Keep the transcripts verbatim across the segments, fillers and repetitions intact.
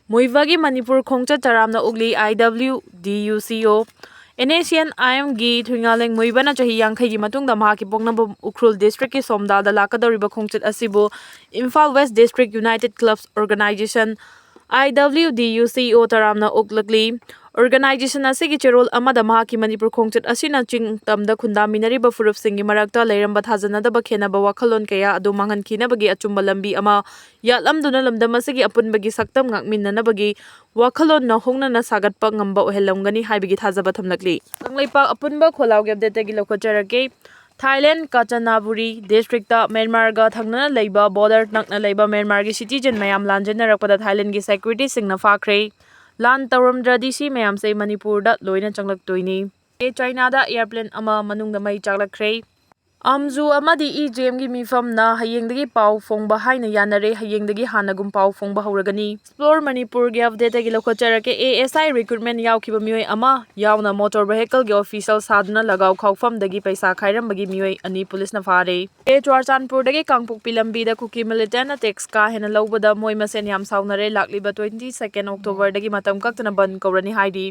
ꯃꯨꯏꯕꯒꯤ ꯃꯅꯤꯄꯨꯔ ꯈꯣꯡꯆꯠ ꯇꯔꯥꯝꯅ ꯎꯛꯂꯤ꯫ I W D U C O NSCN-IM-ꯒꯤ ꯊꯨꯏꯉꯥꯂꯦꯡ ꯃꯨꯏꯕꯅ ꯆꯍꯤ ꯌꯥꯡꯈꯩꯒꯤ ꯃꯇꯨꯡꯗ ꯃꯍꯥꯛꯀꯤ ꯄꯣꯛꯅꯐꯝ ꯎꯈ꯭ꯔꯨꯜ district-ꯀꯤ ꯁꯣꯝꯗꯥꯗ ꯂꯥꯛꯀꯗꯧꯔꯤꯕ ꯈꯣꯡꯆꯠ ꯑꯁꯤꯕꯨ Imphal West District United Clubs Organisation, I W D U C O, ꯇꯔꯥꯝꯅ ꯎꯛꯂꯛꯂꯤ꯫ Organisation ꯑꯁꯤꯒꯤ ꯆꯦꯔꯣꯜ ꯑꯃꯗ ꯃꯍꯥꯛꯀꯤ ꯃꯅꯤꯄꯨꯔ ꯈꯣꯡꯆꯠ ꯑꯁꯤꯅ ꯆꯤꯡ ꯇꯝꯗ ꯈꯨꯟꯗꯥꯃꯤꯟꯅꯔꯤꯕ ꯐꯨꯔꯨꯞꯁꯤꯡꯒꯤ ꯃꯔꯛꯇ ꯂꯩꯔꯝꯕ ꯊꯥꯖꯅꯗꯕ ꯈꯦꯟꯅꯕ ꯋꯥꯈꯜꯂꯣꯟ ꯀꯌꯥ ꯑꯗꯨ ꯃꯥꯡꯍꯟꯈꯤꯅꯕꯒꯤ ꯑꯆꯨꯝꯕ ꯂꯝꯕꯤ ꯑꯃ ꯌꯥꯠꯂꯝꯗꯨꯅ ꯂꯝꯗꯝ ꯑꯁꯤꯒꯤ ꯑꯄꯨꯟꯕꯒꯤ ꯁꯛꯇꯝ ꯉꯥꯛꯃꯤꯟꯅꯅꯕꯒꯤ ꯋꯥꯈꯜꯂꯣꯟꯅ ꯍꯣꯡꯅꯅ ꯁꯥꯒꯠꯄ ꯉꯝꯕ ꯑꯣꯏꯍꯜꯂꯝꯒꯅꯤ ꯍꯥꯏꯕꯒꯤ ꯊꯥꯖꯕ ꯊꯝꯂꯛꯂꯤ꯫ ꯀꯪꯂꯩꯄꯥꯛ ꯑꯄꯨꯟꯕ ꯈꯣꯜꯂꯥꯎꯒꯤ update-ꯇꯒꯤ ꯂꯧꯈꯠꯆꯔꯛꯀꯦ꯫ ꯊꯥꯏꯂꯦꯟ ꯀꯆꯅꯥꯕꯨꯔꯤ district-ꯇ ꯃ꯭ꯌꯥꯟꯃꯥꯔꯒ ꯊꯪꯅꯅ ꯂꯩꯕ border ꯅꯛꯅ ꯂꯩꯕ ꯃ꯭ꯌꯥꯟꯃꯥꯔꯒꯤ citizen ꯃꯌꯥꯝ ꯂꯥꯟꯖꯦꯟꯅꯔꯛꯄꯗ ꯊꯥꯏꯂꯦꯟꯒꯤ security-ꯁꯤꯡꯅ ꯐꯥꯈ꯭ꯔꯦ꯫ ꯂꯥꯟ ꯇꯧꯔꯝꯗ꯭ꯔꯗꯤ ꯁꯤ ꯃꯌꯥꯝꯁꯦ ꯃꯅꯤꯄꯨꯔꯗ ꯂꯣꯏꯅ ꯆꯪꯂꯛꯇꯣꯏꯅꯤ꯫ ꯑꯦ, ꯆꯥꯏꯅꯥꯗ airplane ꯑꯃ ꯃꯅꯨꯡꯗ ꯃꯩ ꯆꯥꯛꯂꯛꯈ꯭ꯔꯦ꯫ ꯑꯝꯖꯨ ꯑꯃꯗꯤ ꯏ ꯖꯦꯝꯒꯤ ꯃꯤꯐꯝꯅ ꯍꯌꯦꯡꯗꯒꯤ ꯄꯥꯎ ꯐꯣꯡꯕ ꯍꯥꯏꯅ ꯌꯥꯅꯔꯦ꯫ ꯍꯌꯦꯡꯗꯒꯤ ꯍꯥꯟꯅꯒꯨꯝ ꯄꯥꯎ ꯐꯣꯡꯕ ꯍꯧꯔꯒꯅꯤ꯫ Explore ꯃꯅꯤꯄꯨꯔꯒꯤ update-ꯇꯒꯤ ꯂꯧꯈꯠꯆꯔꯛꯀꯦ꯫ A S I recruitment ꯌꯥꯎꯈꯤꯕ ꯃꯤꯑꯣꯏ ꯑꯃ ꯌꯥꯎꯅ motor vehicle-ꯒꯤ official ꯁꯥꯗꯨꯅ ꯂꯒꯥꯎ ꯈꯥꯎꯐꯝꯗꯒꯤ ꯄꯩꯁꯥ ꯈꯥꯏꯔꯝꯕꯒꯤ ꯃꯤꯑꯣꯏ ꯑꯅꯤ ꯄꯨꯂꯤꯁꯅ ꯐꯥꯔꯦ꯫ ꯑꯦ, ꯆꯨꯔꯆꯥꯟꯄꯨꯔꯗꯒꯤ ꯀꯥꯡꯄꯣꯛꯄꯤ ꯂꯝꯕꯤꯗ ꯀꯨꯀꯤ militant-ꯅ tax ꯀꯥ ꯍꯦꯟꯅ ꯂꯧꯕꯗ ꯃꯣꯏ ꯃꯁꯦꯟ ꯌꯥꯝ ꯁꯥꯎꯅꯔꯦ꯫ ꯂꯥꯛꯂꯤꯕ twenty second October-ꯗꯒꯤ ꯃꯇꯝ ꯀꯛꯇꯅ ꯕꯟ ꯀꯧꯔꯅꯤ ꯍꯥꯏꯔꯤ꯫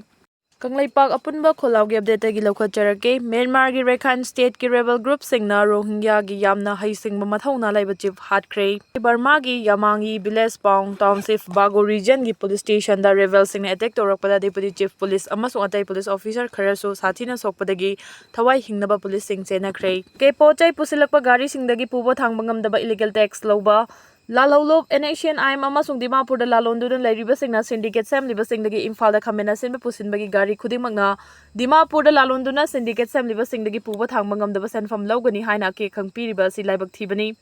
ꯀꯪꯂꯩꯄꯥꯛ ꯑꯄꯨꯟꯕ ꯈꯣꯜꯂꯥꯎꯒꯤ update-ꯇꯒꯤ ꯂꯧꯈꯠꯆꯔꯛꯀꯦ꯫ ꯃ꯭ꯌꯥꯟꯃꯥꯔꯒꯤ ꯔꯦꯈꯥꯏꯟ state-ꯀꯤ rebel group-ꯁꯤꯡꯅ ꯔꯣꯍꯤꯡꯒ꯭ꯌꯥꯒꯤ ꯌꯥꯝꯅ ꯍꯩꯁꯤꯡꯕ ꯃꯊꯧꯅꯥ ꯂꯩꯕ chief ꯍꯥꯠꯈ꯭ꯔꯦ꯫ ꯕꯔꯃꯥꯒꯤ ꯌꯥꯃꯥꯡꯒꯤ village ꯄꯥꯎꯡ township ꯕꯥꯒꯣ region-ꯒꯤ police station-ꯗ rebel-ꯁꯤꯡꯅ attack ꯇꯧꯔꯛꯄꯗ deputy chief police ꯑꯃꯁꯨꯡ ꯑꯇꯩ police officer ꯈꯔꯁꯨ ꯁꯥꯊꯤꯅ ꯁꯣꯛꯄꯗꯒꯤ ꯊꯋꯥꯏ ꯍꯤꯡꯅꯕ police-ꯁꯤꯡ ꯆꯦꯟꯅꯈ꯭ꯔꯦ꯫ ꯀꯦ ꯄꯣꯠ ꯆꯩ ꯄꯨꯁꯤꯜꯂꯛꯄ ꯒꯥꯔꯤꯁꯤꯡꯗꯒꯤ ꯄꯨꯕ ꯊꯥꯡꯕ ꯉꯝꯗꯕ illegal tax ꯂꯧꯕ, ꯂꯥꯜꯍꯧꯂꯨꯞ, NSCN-IM ꯑꯃꯁꯨꯡ ꯗꯤꯃꯥꯄꯨꯔꯗ ꯂꯥꯂꯣꯟꯗꯨꯅ ꯂꯩꯔꯤꯕꯁꯤꯡꯅ syndicate ꯁꯦꯝꯂꯤꯕꯁꯤꯡꯗꯒꯤ ꯏꯝꯐꯥꯜꯗ ꯈꯥꯃꯦꯟ ꯑꯁꯤꯟꯕ ꯄꯨꯁꯤꯟꯕꯒꯤ ꯒꯥꯔꯤ ꯈꯨꯗꯤꯡꯃꯛꯅ ꯗꯤꯃꯥꯄꯨꯔꯗ ꯂꯥꯂꯣꯟꯗꯨꯅ syndicate ꯁꯦꯝꯂꯤꯕꯁꯤꯡꯗꯒꯤ ꯄꯨꯕ ꯊꯥꯡꯕ ꯉꯝꯗꯕ ꯁꯦꯟꯐꯝ ꯂꯧꯒꯅꯤ ꯍꯥꯏꯅ ꯑꯀꯦ ꯑꯈꯪ ꯄꯤꯔꯤꯕ ꯑꯁꯤ ꯂꯥꯏꯕꯛ ꯊꯤꯕꯅꯤ꯫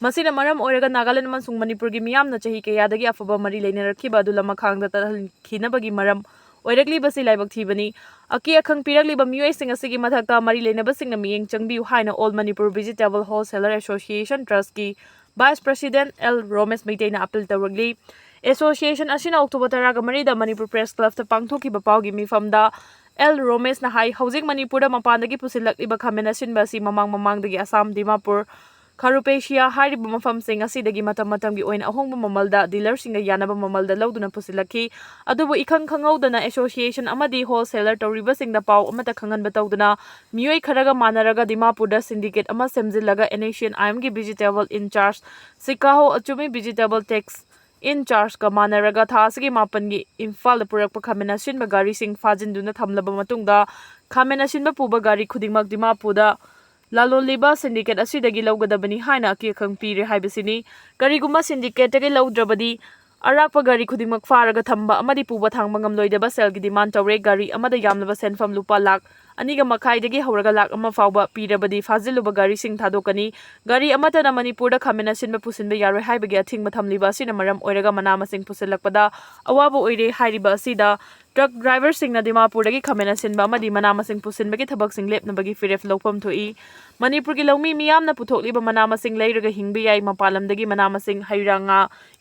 ꯃꯁꯤꯅ ꯃꯔꯝ ꯑꯣꯏꯔꯒ ꯅꯥꯒꯥꯂꯦꯟ ꯑꯃꯁꯨꯡ ꯃꯅꯤꯄꯨꯔꯒꯤ ꯃꯤꯌꯥꯝꯅ ꯆꯍꯤ ꯀꯌꯥꯗꯒꯤ ꯑꯐꯕ ꯃꯔꯤ ꯂꯩꯅꯔꯛꯈꯤꯕ ꯑꯗꯨ ꯂꯃꯈꯥꯡꯗ ꯇꯠꯍꯟꯈꯤꯅꯕꯒꯤ ꯃꯔꯝ ꯑꯣꯏꯔꯛꯂꯤꯕꯁꯤ ꯂꯥꯏꯕꯛ ꯊꯤꯕꯅꯤ꯫ ꯑꯀꯦ ꯑꯈꯪ ꯄꯤꯔꯛꯂꯤꯕ ꯃꯤꯑꯣꯏꯁꯤꯡ ꯑꯁꯤꯒꯤ ꯃꯊꯛꯇ ꯃꯔꯤ ꯂꯩꯅꯕꯁꯤꯡꯅ ꯃꯤꯠꯌꯦꯡ ꯆꯪꯕꯤꯌꯨ ꯍꯥꯏꯅ All Manipur Vegetable Wholesaler Association Trust-ꯀꯤ Vice President ꯑꯦꯜ ꯔꯣꯃꯦꯁ ꯃꯩꯇꯩꯅ appeal ꯇꯧꯔꯛꯂꯤ꯫ Association ꯑꯁꯤꯅ October ꯇꯔꯥꯒ ꯃꯔꯤꯗ ꯃꯅꯤꯄꯨꯔ Press Club-ꯇ ꯄꯥꯡꯊꯣꯛꯈꯤꯕ ꯄꯥꯎꯒꯤ ꯃꯤꯐꯝꯗ ꯑꯦꯜ ꯔꯣꯃꯦꯁꯅ ꯍꯥꯏ, ꯍꯧꯖꯤꯛ ꯃꯅꯤꯄꯨꯔꯗ ꯃꯄꯥꯟꯗꯒꯤ ꯄꯨꯁꯤꯜꯂꯛꯂꯤꯕ ꯈꯥꯃꯦꯟ ꯑꯁꯤꯟꯕ ꯑꯁꯤ ꯃꯃꯥꯡ ꯃꯃꯥꯡꯗꯒꯤ ꯑꯁꯥꯝ, ꯗꯤꯃꯥꯄꯨꯔ, ꯈꯔꯨꯄꯦꯁꯤꯌꯥ ꯍꯥꯏꯔꯤꯕ ꯃꯐꯝꯁꯤꯡ ꯑꯁꯤꯗꯒꯤ ꯃꯇꯝ ꯃꯇꯝꯒꯤ ꯑꯣꯏꯅ ꯑꯍꯣꯡꯕ ꯃꯃꯜꯗ ꯗꯤꯂꯔꯁꯤꯡꯒ ꯌꯥꯅꯕ ꯃꯃꯜꯗ ꯂꯧꯗꯨꯅ ꯄꯨꯁꯤꯜꯂꯛꯈꯤ꯫ ꯑꯗꯨꯕꯨ ꯏꯈꯪ ꯈꯪꯍꯧꯗꯅ ꯑꯦꯁꯣꯁꯤꯌꯦꯁꯟ ꯑꯃꯗꯤ ꯍꯣꯜꯁꯦꯂꯔ ꯇꯧꯔꯤꯕꯁꯤꯡꯗ ꯄꯥꯎ ꯑꯃꯠꯇ ꯈꯪꯍꯟꯕ ꯇꯧꯗꯅ ꯃꯤꯑꯣꯏ ꯈꯔꯒ ꯃꯥꯟꯅꯔꯒ ꯗꯤꯃꯥꯄꯨꯔꯗ ꯁꯤꯟꯗꯤꯀꯦꯠ ꯑꯃ ꯁꯦꯝꯖꯤꯜꯂꯒ ꯑꯦꯟ ꯑꯦꯁ ꯁꯤ ꯑꯦꯟ ꯑꯥꯏ ꯑꯦꯝꯒꯤ ꯚꯤꯖꯤꯇꯦꯕꯜ ꯏꯟꯆꯥꯔꯖ ꯁꯤꯀꯥꯍꯣ ꯑꯆꯨꯃꯤ, ꯚꯤꯖꯤꯇꯦꯕꯜ ꯇꯦꯛꯁ ꯏꯟꯆꯥꯔꯖꯀ ꯃꯥꯟꯅꯔꯒ ꯊꯥ ꯑꯁꯤꯒꯤ ꯃꯥꯄꯟꯒꯤ ꯏꯝꯐꯥꯜꯗ ꯄꯨꯔꯛꯄ ꯈꯥꯃꯦꯟ ꯑꯁꯤꯟꯕ ꯒꯥꯔꯤꯁꯤꯡ ꯐꯥꯖꯤꯟꯗꯨꯅ ꯊꯝꯂꯕ ꯃꯇꯨꯡꯗ ꯈꯥꯃꯦꯟ ꯑꯁꯤꯟꯕ ꯄꯨꯕ ꯒꯥꯔꯤ ꯈꯨꯗꯤꯡꯃꯛ ꯗꯤꯃꯥꯄꯨꯔꯗ ꯂꯂꯣꯜꯂꯤꯕ ꯁꯤꯟꯗꯤꯀꯦꯠ ꯑꯁꯤꯗꯒꯤ ꯂꯧꯒꯗꯕꯅꯤ ꯍꯥꯏꯅ ꯑꯀꯤ ꯑꯈꯪ ꯄꯤꯔꯦ ꯍꯥꯏꯕꯁꯤꯅꯤ꯫ ꯀꯔꯤꯒꯨꯝꯕ ꯁꯤꯟꯗꯤꯀꯦꯠꯇꯒꯤ ꯂꯧꯗ꯭ꯔꯕꯗꯤ ꯑꯔꯥꯛꯄ ꯒꯥꯔꯤ ꯈꯨꯗꯤꯡꯃꯛ ꯐꯥꯔꯒ ꯊꯝꯕ ꯑꯃꯗꯤ ꯄꯨꯕ ꯊꯥꯡꯕ ꯉꯝꯂꯣꯏꯗꯕ ꯁꯦꯜꯒꯤ ꯗꯤꯃꯥꯟ ꯇꯧꯔꯦ꯫ ꯒꯥꯔꯤ ꯑꯃꯗ ꯌꯥꯝꯂꯕ ꯁꯦꯟꯐꯝ ꯂꯨꯄꯥ ꯂꯥꯈ ꯑꯅꯤꯒ ꯃꯈꯥꯏꯗꯒꯤ ꯍꯧꯔꯒ ꯂꯥꯈ ꯑꯃ ꯐꯥꯎꯕ ꯄꯤꯔꯕꯗꯤ ꯐꯥꯖꯤꯜꯂꯨꯕ ꯒꯥꯔꯤꯁꯤꯡ ꯊꯥꯗꯣꯛꯀꯅꯤ꯫ ꯒꯥꯔꯤ ꯑꯃꯠꯇꯅ ꯃꯅꯤꯄꯨꯔꯗ ꯈꯥꯃꯦꯟ ꯑꯁꯤꯟꯕ ꯄꯨꯁꯤꯟꯕ ꯌꯥꯔꯣꯏ ꯍꯥꯏꯕꯒꯤ ꯑꯊꯤꯡꯕ ꯊꯝꯂꯤꯕ ꯑꯁꯤꯅ ꯃꯔꯝ ꯑꯣꯏꯔꯒ ꯃꯅꯥ ꯃꯁꯤꯡ ꯄꯨꯁꯤꯜꯂꯛꯄꯗ ꯑꯋꯥꯕ ꯑꯣꯏꯔꯦ ꯍꯥꯏꯔꯤꯕ ꯑꯁꯤꯗ ꯇ꯭ꯔꯛ ꯗ꯭ꯔꯥꯏꯚꯔꯁꯤꯡꯅ ꯗꯤꯃꯥꯄꯨꯔꯗꯒꯤ ꯈꯥꯃꯦꯟ ꯑꯁꯤꯟꯕ ꯑꯃꯗꯤ ꯃꯅꯥ ꯃꯁꯤꯡ ꯄꯨꯁꯤꯟꯕꯒꯤ ꯊꯕꯛꯁꯤꯡ ꯂꯦꯞꯅꯕꯒꯤ ꯐꯤꯔꯦꯞ ꯂꯧꯐꯝ ꯊꯣꯛꯏ꯫ ꯃꯅꯤꯄꯨꯔꯒꯤ ꯂꯧꯃꯤ ꯃꯤꯌꯥꯝꯅ ꯄꯨꯊꯣꯛꯂꯤꯕ ꯃꯅꯥ ꯃꯁꯤꯡ ꯂꯩꯔꯒ ꯍꯤꯡꯕ ꯌꯥꯏ꯫ ꯃꯄꯥꯟ ꯂꯝꯗꯒꯤ ꯃꯅꯥ ꯃꯁꯤꯡ, ꯍꯩ ꯔꯥ, ꯉꯥ,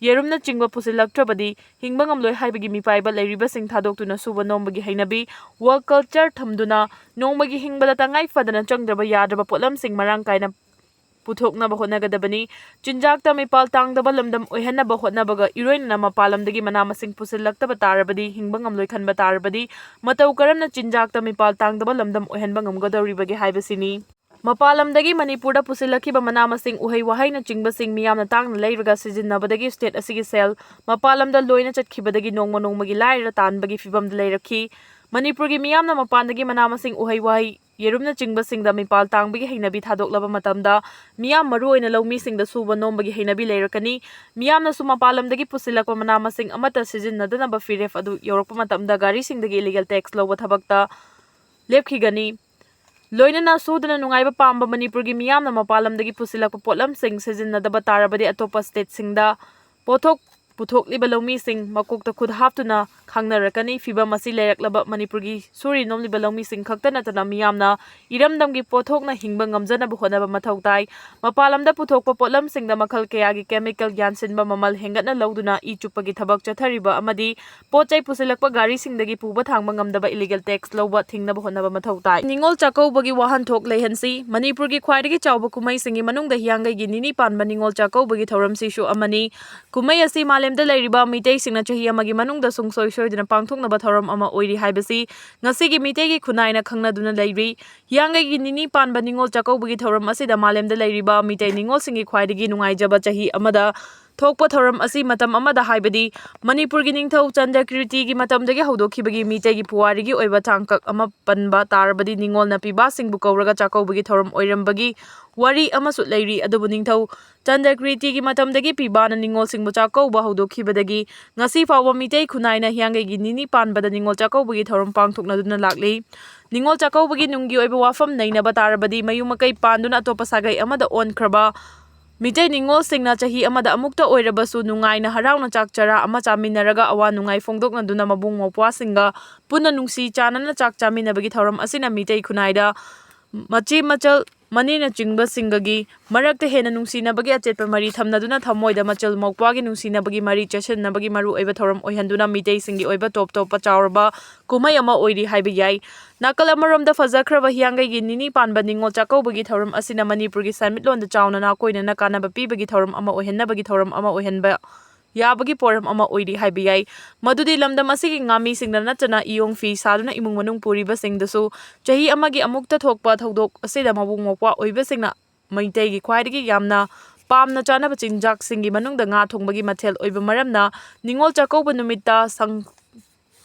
ꯌꯦꯔꯨꯝꯅꯆꯤꯡꯕ ꯄꯨꯁꯤꯜꯂꯛꯇ꯭ꯔꯕꯗꯤ ꯍꯤꯡꯕ ꯉꯝꯂꯣꯏ ꯍꯥꯏꯕꯒꯤ ꯃꯤꯄꯥꯏꯕ ꯂꯩꯔꯤꯕꯁꯤꯡ ꯊꯥꯗꯣꯛꯇꯨꯅ ꯁꯨꯕ ꯅꯣꯝꯕꯒꯤ ꯍꯩꯅꯕꯤ, ꯋꯔꯛ ꯀꯜꯆꯔ ꯊꯝꯗꯨꯅ ꯅꯣꯡꯃꯒꯤ ꯍꯤꯡꯕꯗ ꯇꯉꯥꯏ ꯐꯗꯅ ꯆꯪꯗ꯭ꯔꯕ ꯌꯥꯗ꯭ꯔꯕ ꯄꯣꯠꯂꯝꯁꯤꯡ ꯃꯔꯥꯡ ꯀꯥꯏꯅ ꯄꯨꯊꯣꯛꯅꯕ ꯍꯣꯠꯅꯒꯗꯕꯅꯤ꯫ ꯆꯤꯟꯖꯥꯛꯇ ꯃꯤꯄꯥꯜ ꯇꯥꯡꯗꯕ ꯂꯝꯗꯝ ꯑꯣꯏꯍꯟꯅꯕ ꯍꯣꯠꯅꯕꯒ ꯏꯔꯣꯏꯅꯅ ꯃꯄꯥꯟ ꯂꯝꯗꯒꯤ ꯃꯅꯥ ꯃꯁꯤꯡ ꯄꯨꯁꯤꯜꯂꯛꯇꯕ ꯇꯥꯔꯕꯗꯤ, ꯍꯤꯡꯕ ꯉꯝꯂꯣꯏ ꯈꯟꯕ ꯇꯥꯔꯕꯗꯤ, ꯃꯇꯧ ꯀꯔꯝꯅ ꯆꯤꯟꯖꯥꯛꯇ ꯃꯤꯄꯥꯜ ꯇꯥꯡꯗꯕ ꯂꯝꯗꯝ ꯑꯣꯏꯍꯟꯕ ꯉꯝꯒꯗꯧꯔꯤꯕꯒꯦ ꯍꯥꯏꯕꯁꯤꯅꯤ꯫ ꯃꯄꯥꯟ ꯂꯝꯗꯒꯤ ꯃꯅꯤꯄꯨꯔꯗ ꯄꯨꯁꯤꯜꯂꯛꯈꯤꯕ ꯃꯅꯥ ꯃꯁꯤꯡ, ꯎꯍꯩ ꯋꯥꯍꯩꯅꯆꯤꯡꯕꯁꯤꯡ ꯃꯤꯌꯥꯝꯅ ꯇꯥꯡꯅ ꯂꯩꯔꯒ ꯁꯤꯖꯤꯟꯅꯕꯗꯒꯤ ꯁ꯭ꯇꯦꯠ ꯑꯁꯤꯒꯤ ꯁꯦꯜ ꯃꯄꯥꯟ ꯂꯝꯗ ꯂꯣꯏꯅ ꯆꯠꯈꯤꯕꯗꯒꯤ ꯅꯣꯡꯃ ꯅꯣꯡꯃꯒꯤ ꯂꯥꯏꯔ ꯇꯥꯟꯕꯒꯤ ꯐꯤꯕꯝꯗ ꯂꯩꯔꯛꯈꯤ꯫ ꯃꯅꯤꯄꯨꯔꯒꯤ ꯃꯤꯌꯥꯝꯅ ꯃꯄꯥꯟꯗꯒꯤ ꯃꯅꯥ ꯃꯁꯤꯡ, ꯎꯍꯩ ꯋꯥꯍꯩ, ꯌꯦꯔꯨꯝꯅꯆꯤꯡꯕꯁꯤꯡꯗ ꯃꯤꯄꯥꯜ ꯇꯥꯡꯕꯒꯤ ꯍꯩꯅꯕꯤ ꯊꯥꯗꯣꯛꯂꯕ ꯃꯇꯝꯗ ꯃꯤꯌꯥꯝ, ꯃꯔꯨꯑꯣꯏꯅ ꯂꯧꯃꯤꯁꯤꯡꯗ ꯁꯨꯕ ꯅꯣꯝꯕꯒꯤ ꯍꯩꯅꯕꯤ ꯂꯩꯔꯛꯀꯅꯤ꯫ ꯃꯤꯌꯥꯝꯅꯁꯨ ꯃꯄꯥꯟ ꯂꯝꯗꯒꯤ ꯄꯨꯁꯤꯜꯂꯛꯄ ꯃꯅꯥ ꯃꯁꯤꯡ ꯑꯃꯠꯇ ꯁꯤꯖꯤꯟꯅꯗꯅꯕ ꯐꯤꯔꯦꯞ ꯑꯗꯨ ꯌꯧꯔꯛꯄ ꯃꯇꯝꯗ ꯒꯥꯔꯤꯁꯤꯡꯗꯒꯤ ꯏꯂꯤꯒꯦꯜ ꯇꯦꯛꯁ ꯂꯧꯕ ꯊꯕꯛꯇ ꯂꯦꯞꯈꯤꯒꯅꯤ꯫ ꯂꯣꯏꯅꯅ ꯁꯨꯗꯅ ꯅꯨꯡꯉꯥꯏꯕ ꯄꯥꯝꯕ ꯃꯅꯤꯄꯨꯔꯒꯤ ꯃꯤꯌꯥꯝꯅ ꯃꯄꯥꯟ ꯂꯝꯗꯒꯤ ꯄꯨꯁꯤꯜꯂꯛꯄ ꯄꯣꯠꯂꯝꯁꯤꯡ ꯁꯤꯖꯤꯟꯅꯗꯕ ꯇꯥꯔꯕꯗꯤ ꯑꯇꯣꯞꯄ ꯁ꯭ꯇꯦꯠꯁꯤꯡꯗ ꯄꯣꯠꯊꯣꯛ ꯄꯨꯊꯣꯛꯂꯤꯕ ꯂꯧꯃꯤꯁꯤꯡ ꯃꯀꯣꯛꯇ ꯈꯨꯠ ꯍꯥꯞꯇꯨꯅ ꯈꯪꯅꯔꯛꯀꯅꯤ꯫ ꯐꯤꯚꯝ ꯑꯁꯤ ꯂꯩꯔꯛꯂꯕ ꯃꯅꯤꯄꯨꯔꯒꯤ ꯁꯨꯔꯤ ꯅꯣꯝꯂꯤꯕ ꯂꯧꯃꯤꯁꯤꯡ ꯈꯛꯇ ꯅꯠꯇꯅ ꯃꯤꯌꯥꯝꯅ ꯏꯔꯝꯗꯝꯒꯤ ꯄꯣꯠꯊꯣꯛꯅ ꯍꯤꯡꯕ ꯉꯝꯖꯅꯕ ꯍꯣꯠꯅꯕ ꯃꯊꯧ ꯇꯥꯏ꯫ ꯃꯄꯥꯟ ꯂꯝꯗ ꯄꯨꯊꯣꯛꯄ ꯄꯣꯠꯂꯝꯁꯤꯡꯗ ꯃꯈꯜ ꯀꯌꯥꯒꯤ chemical ꯌꯥꯟꯁꯤꯟꯕ, ꯃꯃꯜ ꯍꯦꯟꯒꯠꯅ ꯂꯧꯗꯨꯅ ꯏ ꯆꯨꯞꯄꯒꯤ ꯊꯕꯛ ꯆꯠꯊꯔꯤꯕ ꯑꯃꯗꯤ ꯄꯣꯠ ꯆꯩ ꯄꯨꯁꯤꯜꯂꯛꯄ ꯒꯥꯔꯤꯁꯤꯡꯗꯒꯤ ꯄꯨꯕ ꯊꯥꯡꯕ ꯉꯝꯗꯕ illegal tax ꯂꯧꯕ ꯊꯤꯡꯅꯕ ꯍꯣꯠꯅꯕ ꯃꯊꯧ ꯇꯥꯏ꯫ ꯅꯤꯉꯣꯜ ꯆꯥꯛꯀꯧꯕꯒꯤ ꯋꯥꯍꯟꯊꯣꯛ ꯂꯩꯍꯟꯁꯤ꯫ ꯃꯅꯤꯄꯨꯔꯒꯤ ꯈ꯭ꯋꯥꯏꯗꯒꯤ ꯆꯥꯎꯕ ꯀꯨꯝꯍꯩꯁꯤꯡꯒꯤ ꯃꯅꯨꯡꯗ ꯍꯤꯌꯥꯡꯒꯩꯒꯤ ꯅꯤꯅꯤ ꯄꯥꯟꯕ ꯅꯤꯉꯣꯜ ꯆꯥꯛꯀꯧꯕꯒꯤ ꯊꯧꯔꯝꯁꯤꯁꯨ ꯑꯃꯅꯤ꯫ ꯀꯨꯝꯍꯩ ꯑꯁꯤ ꯃꯥꯂꯦꯝꯗ ꯂꯩꯔꯤꯕ ꯃꯤꯇꯩꯁꯤꯡꯅ ꯆꯍꯤ ꯑꯃꯒꯤ ꯃꯅꯨꯡꯗ ꯁꯨꯡꯁꯣꯏ ꯁꯣꯏꯗꯅ ꯄꯥꯡꯊꯣꯛꯅꯕ ꯊꯧꯔꯝ ꯑꯃ ꯑꯣꯏꯔꯤ ꯍꯥꯏꯕꯁꯤ ꯉꯁꯤꯒꯤ ꯃꯤꯇꯩꯒꯤ ꯈꯨꯟꯅꯥꯏꯅ ꯈꯪꯅꯗꯨꯅ ꯂꯩꯔꯤ꯫ ꯍꯤꯌꯥꯡꯒꯩꯒꯤ ꯅꯤꯅꯤ ꯄꯥꯟꯕ ꯅꯤꯉꯣꯜ ꯆꯥꯛꯀꯧꯕꯒꯤ ꯊꯧꯔꯝ ꯑꯁꯤꯗ ꯃꯥꯂꯦꯝꯗ ꯂꯩꯔꯤꯕ ꯃꯤꯇꯩ ꯅꯤꯉꯣꯜꯁꯤꯡꯒꯤ ꯈ꯭ꯋꯥꯏꯗꯒꯤ ꯅꯨꯡꯉꯥꯏꯖꯕ ꯆꯍꯤ ꯑꯃꯗ ꯊꯣꯛꯄ ꯊꯧꯔꯝ ꯑꯁꯤ ꯃꯇꯝ ꯑꯃꯗ, ꯍꯥꯏꯕꯗꯤ ꯃꯅꯤꯄꯨꯔꯒꯤ ꯅꯤꯡꯊꯧ ꯆꯟꯗ꯭ꯔꯀꯤꯔꯇꯤꯒꯤ ꯃꯇꯝꯗꯒꯤ ꯍꯧꯗꯣꯛꯈꯤꯕꯒꯤ ꯃꯤꯇꯩꯒꯤ ꯄꯨꯋꯥꯔꯤꯒꯤ ꯑꯣꯏꯕ ꯇꯥꯡꯀꯛ ꯑꯃ ꯄꯟꯕ ꯇꯥꯔꯕꯗꯤ ꯅꯤꯉꯣꯜꯅ ꯄꯤꯕꯥꯁꯤꯡꯕꯨ ꯀꯧꯔꯒ ꯆꯥꯛꯀꯧꯕꯒꯤ ꯊꯧꯔꯝ ꯑꯣꯏꯔꯝꯕꯒꯤ ꯋꯥꯔꯤ ꯑꯃꯁꯨ ꯂꯩꯔꯤ꯫ ꯑꯗꯨꯕꯨ ꯅꯤꯡꯊꯧ ꯆꯟꯗ꯭ꯔꯀꯤꯔꯇꯤꯒꯤ ꯃꯇꯝꯗꯒꯤ ꯄꯤꯕꯥꯅ ꯅꯤꯉꯣꯜꯁꯤꯡꯕꯨ ꯆꯥꯛꯀꯧꯕ ꯍꯧꯗꯣꯛꯈꯤꯕꯗꯒꯤ ꯉꯁꯤ ꯐꯥꯎꯕ ꯃꯤꯇꯩ ꯈꯨꯟꯅꯥꯏꯅ ꯍꯤꯌꯥꯡꯒꯩꯒꯤ ꯅꯤꯅꯤ ꯄꯥꯟꯕꯗ ꯅꯤꯉꯣꯜ ꯆꯥꯛꯀꯧꯕꯒꯤ ꯊꯧꯔꯝ ꯄꯥꯡꯊꯣꯛꯅꯗꯨꯅ ꯂꯥꯛꯂꯤ꯫ ꯅꯤꯉꯣꯜ ꯆꯥꯛꯀꯧꯕꯒꯤ ꯅꯨꯡꯒꯤ ꯑꯣꯏꯕ ꯋꯥꯐꯝ ꯅꯩꯅꯕ ꯇꯥꯔꯕꯗꯤ ꯃꯌꯨꯝ ꯃꯀꯩ ꯄꯥꯟꯗꯨꯅ ꯑꯇꯣꯞꯄ ꯁꯥꯒꯩ ꯑꯃꯗ ꯑꯣꯟꯈ꯭ꯔꯕ ꯃꯤꯇꯩ ꯅꯤꯉꯣꯜꯁꯤꯡꯅ ꯆꯍꯤ ꯑꯃꯗ ꯑꯃꯨꯛꯇ ꯑꯣꯏꯔꯕꯁꯨ ꯅꯨꯡꯉꯥꯏꯅ ꯍꯔꯥꯎꯅ ꯆꯥꯛ ꯆꯔꯥ ꯑꯃ ꯆꯥꯃꯤꯟꯅꯔꯒ ꯑꯋꯥ ꯅꯨꯡꯉꯥꯏ ꯐꯣꯡꯗꯣꯛꯅꯗꯨꯅ ꯃꯕꯨꯡ ꯃꯧꯄ꯭ꯋꯥꯁꯤꯡꯒ ꯄꯨꯟꯅ ꯅꯨꯡꯁꯤ ꯆꯥꯟꯅꯅ ꯆꯥꯛ ꯆꯥꯃꯤꯟꯅꯕꯒꯤ ꯊꯧꯔꯝ ꯑꯁꯤꯅ ꯃꯤꯇꯩ ꯈꯨꯟꯅꯥꯏꯗ ꯃꯆꯦ ꯃꯆꯜ ꯃꯅꯦꯅꯆꯤꯡꯕꯁꯤꯡꯒꯒꯤ ꯃꯔꯛꯇ ꯍꯦꯟꯅ ꯅꯨꯡꯁꯤꯅꯕꯒꯤ ꯑꯆꯦꯠꯄ ꯃꯔꯤ ꯊꯝꯅꯗꯨꯅ ꯊꯃꯣꯏꯗ ꯃꯆꯜ ꯃꯧꯄ꯭ꯋꯥꯒꯤ ꯅꯨꯡꯁꯤꯅꯕꯒꯤ ꯃꯔꯤ ꯆꯦꯠꯁꯤꯟꯅꯕꯒꯤ ꯃꯔꯨꯑꯣꯏꯕ ꯊꯧꯔꯝ ꯑꯣꯏꯍꯟꯗꯨꯅ ꯃꯤꯇꯩꯁꯤꯡꯒꯤ ꯑꯣꯏꯕ ꯇꯣꯞ ꯇꯣꯞꯄ ꯆꯥꯎꯔꯕ ꯀꯨꯝꯍꯩ ꯑꯃ ꯑꯣꯏꯔꯤ ꯍꯥꯏꯕ ꯌꯥꯏ꯫ ꯅꯥꯀꯜ ꯑꯃꯔꯣꯝꯗ ꯐꯖꯈ꯭ꯔꯕ ꯍꯤꯌꯥꯡꯒꯩꯒꯤ ꯅꯤꯅꯤ ꯄꯥꯟꯕ ꯅꯤꯉꯣꯜ ꯆꯥꯛꯀꯧꯕꯒꯤ ꯊꯧꯔꯝ ꯑꯁꯤꯅ ꯃꯅꯤꯄꯨꯔꯒꯤ ꯁꯦꯟꯃꯤꯠꯂꯣꯟꯗ ꯆꯥꯎꯅ ꯅꯥꯀꯣꯏꯅꯅ ꯀꯥꯟꯅꯕ ꯄꯤꯕꯒꯤ ꯊꯧꯔꯝ ꯑꯃ ꯑꯣꯏꯍꯟꯅꯕꯒꯤ ꯊꯧꯔꯝ ꯑꯃ ꯑꯣꯏꯍꯟꯕ ꯌꯥꯕꯒꯤ ꯄꯣꯔꯝ ꯑꯃ ꯑꯣꯏꯔꯤ ꯍꯥꯏꯕ ꯌꯥꯏ꯫ ꯃꯗꯨꯗꯤ ꯂꯝꯗꯝ ꯑꯁꯤꯒꯤ ꯉꯥꯃꯤꯁꯤꯡꯗ ꯅꯠꯇꯅ ꯏꯌꯣꯡ ꯐꯤ ꯁꯥꯗꯨꯅ ꯏꯃꯨꯡ ꯃꯅꯨꯡ ꯄꯨꯔꯤꯕꯁꯤꯡꯗꯁꯨ ꯆꯍꯤ ꯑꯃꯒꯤ ꯑꯃꯨꯛꯇ ꯊꯣꯛꯄ ꯊꯧꯗꯣꯛ ꯑꯁꯤꯗ ꯃꯕꯨꯡ ꯃꯧꯄ꯭ꯋꯥ ꯑꯣꯏꯕꯁꯤꯡꯅ ꯃꯩꯇꯩꯒꯤ ꯈ꯭ꯋꯥꯏꯗꯒꯤ ꯌꯥꯝꯅ ꯄꯥꯝꯅ ꯆꯥꯅꯕ ꯆꯤꯟꯖꯥꯛꯁꯤꯡꯒꯤ ꯃꯅꯨꯡꯗ ꯉꯥ ꯊꯣꯡꯕꯒꯤ ꯃꯊꯦꯜ ꯑꯣꯏꯕ ꯃꯔꯝꯅ ꯅꯤꯉꯣꯜ ꯆꯥꯛꯀꯧꯕ ꯅꯨꯃꯤꯠꯇ ꯁꯪ-,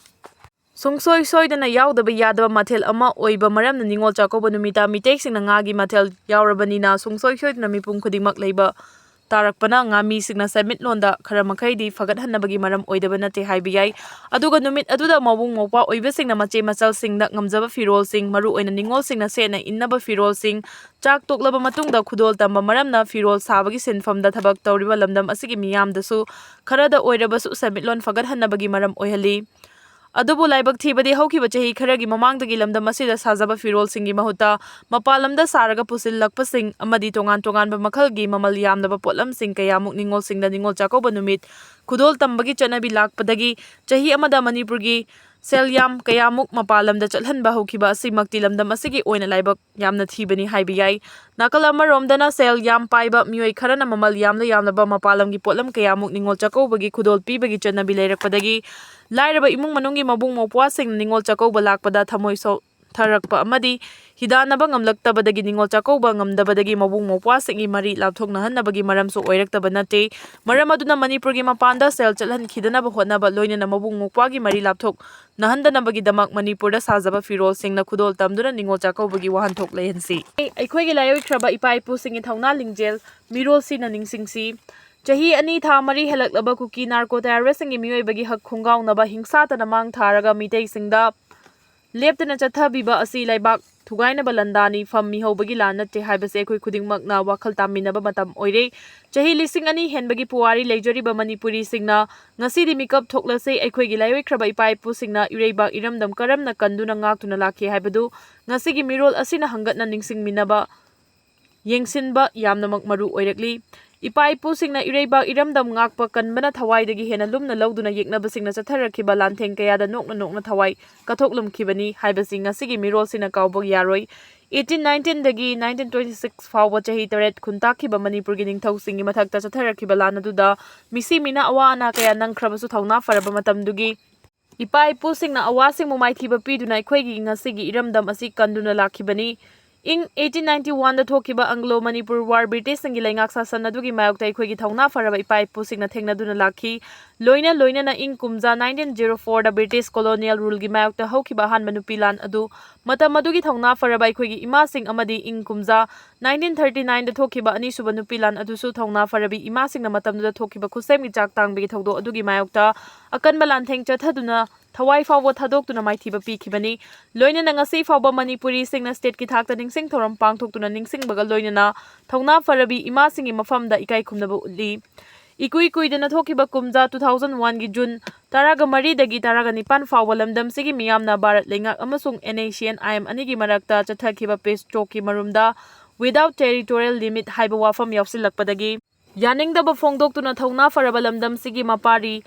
ꯁꯨꯡꯁꯣꯏ ꯁꯣꯏꯗꯅ ꯌꯥꯎꯗꯕ ꯌꯥꯗꯕ ꯃꯊꯦꯜ ꯑꯃ ꯑꯣꯏꯕ ꯃꯔꯝꯅ ꯅꯤꯉꯣꯜ ꯆꯥꯛꯀꯧꯕ ꯅꯨꯃꯤꯠꯇ ꯃꯤꯇꯩꯁꯤꯡꯅ ꯉꯥꯒꯤ ꯃꯊꯦꯜ ꯌꯥꯎꯔꯕꯅꯤꯅ ꯁꯨꯡꯁꯣꯏ ꯁꯣꯏꯗꯅ ꯃꯤꯄꯨꯝ ꯈꯨꯗꯤꯡꯃꯛ ꯂꯩꯕ ꯇꯥꯔꯛꯄꯅ ꯉꯥꯃꯤꯁꯤꯡꯅ ꯁꯦꯟꯃꯤꯠꯂꯣꯟꯗ ꯈꯔ ꯃꯈꯩꯗꯤ ꯐꯒꯠꯍꯟꯅꯕꯒꯤ ꯃꯔꯝ ꯑꯣꯏꯗꯕ ꯅꯠꯇꯦ ꯍꯥꯏꯕ ꯌꯥꯏ꯫ ꯑꯗꯨꯒ ꯅꯨꯃꯤꯠ ꯑꯗꯨꯗ ꯃꯕꯨꯡ ꯃꯧꯄ꯭ꯋꯥ ꯑꯣꯏꯕꯁꯤꯡꯅ ꯃꯆꯦ ꯃꯆꯜꯁꯤꯡꯗ ꯉꯝꯖꯕ ꯐꯤꯔꯣꯜꯁꯤꯡ, ꯃꯔꯨꯑꯣꯏꯅ ꯅꯤꯉꯣꯜꯁꯤꯡꯅ ꯁꯦꯠꯅ ꯏꯟꯅꯕ ꯐꯤꯔꯣꯜꯁꯤꯡ, ꯆꯥꯛ ꯇꯣꯛꯂꯕ ꯃꯇꯨꯡꯗ ꯈꯨꯗꯣꯜ ꯇꯝꯕ ꯃꯔꯝꯅ ꯐꯤꯔꯣꯜ ꯁꯥꯕꯒꯤ ꯁꯤꯟꯐꯝꯗ ꯊꯕꯛ ꯇꯧꯔꯤꯕ ꯂꯝꯗꯝ ꯑꯁꯤꯒꯤ ꯃꯤꯌꯥꯝꯗꯁꯨ ꯈꯔꯗ ꯑꯣꯏꯔꯕꯁꯨ ꯁꯦꯟꯃꯤꯠꯂꯣꯟ ꯐꯒꯠꯍꯟꯅꯕꯒꯤ ꯃꯔꯝ ꯑꯣꯏꯍꯜꯂꯤ꯫ ꯑꯗꯨꯕꯨ ꯂꯥꯏꯕꯛ ꯊꯤꯕꯗꯤ, ꯍꯧꯈꯤꯕ ꯆꯍꯤ ꯈꯔꯒꯤ ꯃꯃꯥꯡꯗꯒꯤ ꯂꯝꯗꯝ ꯑꯁꯤꯗ ꯁꯥꯖꯕ ꯐꯤꯔꯣꯜꯁꯤꯡꯒꯤ ꯃꯍꯨꯠꯇ ꯃꯄꯥꯟ ꯂꯝꯗ ꯁꯥꯔꯒ ꯄꯨꯁꯤꯜꯂꯛꯄꯁꯤꯡ ꯑꯃꯗꯤ ꯇꯣꯉꯥꯟ ꯇꯣꯉꯥꯟꯕ ꯃꯈꯜꯒꯤ ꯃꯃꯜ ꯌꯥꯝꯂꯕ ꯄꯣꯠꯂꯝꯁꯤꯡ ꯀꯌꯥꯃꯨꯛ ꯅꯤꯉꯣꯜꯁꯤꯡꯗ ꯅꯤꯉꯣꯜ ꯆꯥꯛꯀꯧꯕ ꯅꯨꯃꯤꯠ ꯈꯨꯗꯣꯜ ꯇꯝꯕꯒꯤ ꯆꯠꯅꯕꯤ ꯂꯥꯛꯄꯗꯒꯤ ꯆꯍꯤ ꯑꯃꯗ ꯃꯅꯤꯄꯨꯔꯒꯤ ꯁꯦꯜ ꯌꯥꯝ ꯀꯌꯥꯃꯨꯛ ꯃꯄꯥꯟ ꯂꯝꯗ ꯆꯠꯍꯟꯕ ꯍꯧꯈꯤꯕ ꯑꯁꯤꯃꯛꯇꯤ ꯂꯝꯗꯝ ꯑꯁꯤꯒꯤ ꯑꯣꯏꯅ ꯂꯥꯏꯕꯛ ꯌꯥꯝꯅ ꯊꯤꯕꯅꯤ ꯍꯥꯏꯕ ꯌꯥꯏ꯫ ꯅꯥꯀꯜ ꯑꯃꯔꯣꯝꯗꯅ ꯁꯦꯜ ꯌꯥꯝ ꯄꯥꯏꯕ ꯃꯤꯑꯣꯏ ꯈꯔꯅ ꯃꯃꯜ ꯌꯥꯝꯂ ꯌꯥꯝꯂꯕ ꯃꯄꯥꯟ ꯂꯝꯒꯤ ꯄꯣꯠꯂꯝ ꯀꯌꯥꯃꯨꯛ ꯅꯤꯉꯣꯜ ꯆꯥꯛꯀꯧꯕꯒꯤ ꯈꯨꯗꯣꯜ ꯄꯤꯕꯒꯤ ꯆꯠꯅꯕꯤ ꯂꯩꯔꯛꯄꯗꯒꯤ ꯂꯥꯏꯔꯕ ꯏꯃꯨꯡ ꯃꯅꯨꯡꯒꯤ ꯃꯕꯨꯡ ꯃꯧꯄ꯭ꯋꯥꯁꯤꯡꯅ ꯅꯤꯉꯣꯜ ꯆꯥꯛꯀꯧꯕ ꯂꯥꯛꯄꯗ ꯊꯃꯣꯏ ꯁꯣꯛꯊꯔꯛꯄ ꯑꯃꯗꯤ ꯍꯤꯗꯥꯟꯅꯕ ꯉꯝꯂꯛꯇꯕꯗꯒꯤ ꯅꯤꯉꯣꯜ ꯆꯥꯛꯀꯧꯕ ꯉꯝꯗꯕꯗꯒꯤ ꯃꯕꯨꯡ ꯃꯧꯄ꯭ꯋꯥꯁꯤꯡꯒꯤ ꯃꯔꯤ ꯂꯥꯞꯊꯣꯛꯅꯍꯟꯅꯕꯒꯤ ꯃꯔꯝꯁꯨ ꯑꯣꯏꯔꯛꯇꯕ ꯅꯠꯇꯦ꯫ ꯃꯔꯝ ꯑꯗꯨꯅ ꯃꯅꯤꯄꯨꯔꯒꯤ ꯃꯄꯥꯟꯗ ꯁꯦꯜ ꯆꯠꯍꯟꯈꯤꯗꯅꯕ ꯍꯣꯠꯅꯕ, ꯂꯣꯏꯅꯅ ꯃꯕꯨꯡ ꯃꯧꯄ꯭ꯋꯥꯒꯤ ꯃꯔꯤ ꯂꯥꯞꯊꯣꯛꯅꯍꯟꯗꯅꯕꯒꯤꯗꯃꯛ ꯃꯅꯤꯄꯨꯔꯗ ꯁꯥꯖꯕ ꯐꯤꯔꯣꯜꯁꯤꯡꯅ ꯈꯨꯗꯣꯜ ꯇꯝꯗꯨꯅ ꯅꯤꯉꯣꯜ ꯆꯥꯛꯀꯧꯕꯒꯤ ꯋꯥꯍꯟꯊꯣꯛ ꯂꯩꯍꯟꯁꯤ꯫ ꯑꯩꯈꯣꯏꯒꯤ ꯂꯥꯏꯑꯣꯏꯈ꯭ꯔꯕ ꯏꯄꯥ ꯏꯄꯨꯁꯤꯡꯒꯤ ꯊꯧꯅꯥ ꯂꯤꯡꯖꯦꯜ ꯃꯤꯔꯣꯜꯁꯤꯅ ꯅꯤꯡꯁꯤꯡꯁꯤ꯫ ꯆꯍꯤ ꯑꯅꯤ ꯊꯥ ꯃꯔꯤ ꯍꯦꯜꯂꯛꯂꯕ ꯀꯨꯀꯤ ꯅꯥꯔꯀꯣ ꯇꯦꯔꯣꯔꯤꯁꯁꯤꯡꯒꯤ ꯃꯤꯑꯣꯏꯕꯒꯤ ꯍꯛ ꯈꯣꯡꯒꯥꯎꯅꯕ ꯍꯤꯡꯁꯥꯇꯅ ꯃꯥꯡ ꯊꯥꯔꯒ ꯃꯤꯇꯩꯁꯤꯡꯗ ꯂꯦꯞꯇꯅ ꯆꯠꯊꯕꯤꯕ ꯑꯁꯤ ꯂꯩꯕꯥꯛ ꯊꯨꯒꯥꯏꯅꯕ ꯂꯥꯟꯗꯥꯅꯤ, ꯐꯝ ꯃꯤꯍꯧꯕꯒꯤ ꯂꯥꯟ ꯅꯠꯇꯦ ꯍꯥꯏꯕꯁꯤ ꯑꯩꯈꯣꯏ ꯈꯨꯗꯤꯡꯃꯛꯅ ꯋꯥꯈꯜ ꯇꯥꯃꯤꯟꯅꯕ ꯃꯇꯝ ꯑꯣꯏꯔꯦ꯫ ꯆꯍꯤ ꯂꯤꯁꯤꯡ ꯑꯅꯤ ꯍꯦꯟꯕꯒꯤ ꯄꯨꯋꯥꯔꯤ ꯂꯩꯖꯔꯤꯕ ꯃꯅꯤꯄꯨꯔꯤꯁꯤꯡꯅ ꯉꯁꯤꯗꯤ ꯃꯤꯀꯞ ꯊꯣꯛꯂꯁꯤ꯫ ꯑꯩꯈꯣꯏꯒꯤ ꯂꯥꯏꯑꯣꯏꯈ꯭ꯔꯕ ꯏꯄꯥ ꯏꯄꯨꯁꯤꯡꯅ ꯏꯔꯩꯕꯥꯛ ꯏꯔꯝꯗꯝ ꯀꯔꯝꯅ ꯀꯟꯗꯨꯅ ꯉꯥꯛꯇꯨꯅ ꯂꯥꯛꯈꯤ ꯍꯥꯏꯕꯗꯨ ꯉꯁꯤꯒꯤ ꯃꯤꯔꯣꯜ ꯑꯁꯤꯅ ꯍꯪꯒꯠꯅ ꯅꯤꯡꯁꯤꯡꯃꯤꯟꯅꯕ, ꯌꯦꯡꯁꯤꯟꯕ ꯌꯥꯝꯅꯃꯛ ꯃꯔꯨ ꯑꯣꯏꯔꯛꯂꯤ꯫ ꯏꯄꯥ ꯏꯄꯨꯁꯤꯡꯅ ꯏꯔꯩꯕꯥꯛ ꯏꯔꯝꯗꯝ ꯉꯥꯛꯄ ꯀꯟꯕꯅ ꯊꯋꯥꯏꯗꯒꯤ ꯍꯦꯟꯅ ꯂꯨꯝꯅ ꯂꯧꯗꯨꯅ ꯌꯦꯛꯅꯕꯁꯤꯡꯅ ꯆꯠꯊꯔꯛꯈꯤꯕ ꯂꯥꯟꯊꯦꯡ ꯀꯌꯥꯗ ꯅꯣꯛꯅ ꯅꯣꯛꯅ ꯊꯋꯥꯏ ꯀꯠꯊꯣꯛꯂꯝꯈꯤꯕꯅꯤ ꯍꯥꯏꯕꯁꯤ ꯉꯁꯤꯒꯤ ꯃꯤꯔꯣꯜꯁꯤꯅ ꯀꯥꯎꯕ ꯌꯥꯔꯣꯏ꯫ ꯑꯩꯠꯇꯤꯟ ꯅꯥꯏꯟꯇꯤꯟꯗꯒꯤ ꯅꯥꯏꯟꯇꯤꯟ ꯇ꯭ꯋꯦꯟꯇꯤ ꯁꯤꯛꯁ ꯐꯥꯎꯕ ꯆꯍꯤ ꯇꯔꯦꯠ ꯈꯨꯟꯇꯥꯛꯈꯤꯕ ꯃꯅꯤꯄꯨꯔꯒꯤ ꯅꯤꯡꯊꯧꯁꯤꯡꯒꯤ ꯃꯊꯛꯇ ꯆꯠꯊꯔꯛꯈꯤꯕ ꯂꯥꯟ ꯑꯗꯨꯗ ꯃꯤꯁꯤ ꯃꯤꯅꯥ ꯑꯋꯥ ꯑꯅꯥ ꯀꯌꯥ ꯅꯪꯈ꯭ꯔꯕꯁꯨ ꯊꯧꯅꯥ ꯐꯔꯕ ꯃꯇꯝꯗꯨꯒꯤ ꯏꯄꯥ ꯏꯄꯨꯁꯤꯡꯅ ꯑꯋꯥꯁꯤꯡꯕꯨ ꯃꯥꯏꯊꯤꯕ ꯄꯤꯗꯨꯅ ꯑꯩꯈꯣꯏꯒꯤ ꯉꯁꯤꯒꯤ ꯏꯔꯝꯗꯝ ꯑꯁꯤ ꯀꯟꯗꯨꯅ ꯂꯥꯛꯈꯤꯕꯅꯤ꯫ ꯏꯪ eighteen ninety one ꯗ ꯊꯣꯛꯈꯤꯕ Anglo Manipur War, ꯕ꯭ꯔꯤꯇꯤꯁꯁꯤꯡꯒꯤ ꯂꯩꯉꯥꯛ ꯁꯥꯁꯟ ꯑꯗꯨꯒꯤ ꯃꯥꯌꯣꯛꯇ ꯑꯩꯈꯣꯏꯒꯤ ꯊꯧꯅꯥ ꯐꯔꯕ ꯏꯄꯥ ꯏꯄꯨꯁꯤꯡꯅ ꯊꯦꯡꯅꯗꯨꯅ ꯂꯥꯛꯈꯤ꯫ ꯂꯣꯏꯅ ꯂꯣꯏꯅꯅ ꯏꯪ ꯀꯨꯝꯖꯥ nineteen zero four ꯗ ꯕ꯭ꯔꯤꯇꯤꯁ colonial ruleꯒꯤ ꯃꯥꯌꯣꯛꯇ ꯍꯧꯈꯤꯕ ꯑꯍꯥꯟꯕ ꯅꯨꯄꯤ ꯂꯥꯟ ꯑꯗꯨ, ꯃꯇꯝ ꯑꯗꯨꯒꯤ ꯊꯧꯅꯥ ꯐꯔꯕ ꯑꯩꯈꯣꯏꯒꯤ ꯏꯃꯥꯁꯤꯡ ꯑꯃꯗꯤ ꯏꯪ ꯀꯨꯝꯖꯥ nineteen thirty nine ꯗ ꯊꯣꯛꯈꯤꯕ ꯑꯅꯤꯁꯨꯕ ꯅꯨꯄꯤ ꯂꯥꯟ ꯑꯗꯨꯁꯨ ꯊꯧꯅꯥ ꯐꯔꯕꯤ ꯏꯃꯥꯁꯤꯡꯅ ꯃꯇꯝꯗꯨꯗ ꯊꯣꯛꯈꯤꯕ ꯈꯨꯠꯁꯦꯝꯒꯤ ꯆꯥꯛ ꯇꯥꯡꯕꯒꯤ ꯊꯧꯗꯣꯛ ꯑꯗꯨꯒꯤ ꯃꯥꯌꯣꯛꯇ ꯑꯀꯟꯕ ꯂꯥꯟꯊꯦꯡ ꯆꯠꯊꯗꯨꯅ ꯊꯋꯥꯏ ꯐꯥꯎꯕ ꯊꯥꯗꯣꯛꯇꯨꯅ ꯃꯥꯏꯊꯤꯕ ꯄꯤꯈꯤꯕꯅꯤ꯫ ꯂꯣꯏꯅꯅ ꯉꯁꯤ ꯐꯥꯎꯕ ꯃꯅꯤꯄꯨꯔꯤꯁꯤꯡꯅ stateꯀꯤ ꯊꯥꯛꯇ ꯅꯤꯡꯁꯤꯡ ꯊꯧꯔꯝ ꯄꯥꯡꯊꯣꯛꯇꯨꯅ ꯅꯤꯡꯁꯤꯡꯕꯒ ꯂꯣꯏꯅꯅ ꯊꯧꯅꯥ ꯐꯔꯕꯤ ꯏꯃꯥꯁꯤꯡꯒꯤ ꯃꯐꯝꯗ ꯏꯀꯥꯏ ꯈꯨꯝꯅꯕ ꯎꯠꯂꯤ꯫ ꯏꯀꯨꯏ ꯀꯨꯏꯗꯅ ꯊꯣꯛꯈꯤꯕ ꯀꯨꯝꯖꯥ two thousand one ꯒꯤ June ꯇꯔꯥꯒ ꯃꯔꯤꯗꯒꯤ ꯇꯔꯥꯒ ꯅꯤꯄꯥꯟ ꯐꯥꯎꯕ ꯂꯝꯗꯝꯁꯤꯒꯤ ꯃꯤꯌꯥꯝꯅ ꯚꯥꯔꯠ ꯂꯩꯉꯥꯛ ꯑꯃꯁꯨꯡ NACN-IM ꯑꯅꯤꯒꯤ ꯃꯔꯛꯇ ꯆꯠꯊꯈꯤꯕ peace talkꯀꯤ ꯃꯔꯨꯝꯗ without territorial limit ꯍꯥꯏꯕ ꯋꯥꯐꯝ ꯌꯥꯎꯁꯤꯜꯂꯛꯄꯗꯒꯤ ꯌꯥꯅꯤꯡꯗꯕ ꯐꯣꯡꯗꯣꯛꯇꯨꯅ ꯊꯧꯅꯥ ꯐꯔꯕ ꯂꯝꯗꯝꯁꯤꯒꯤ ꯃꯄꯥꯔꯤ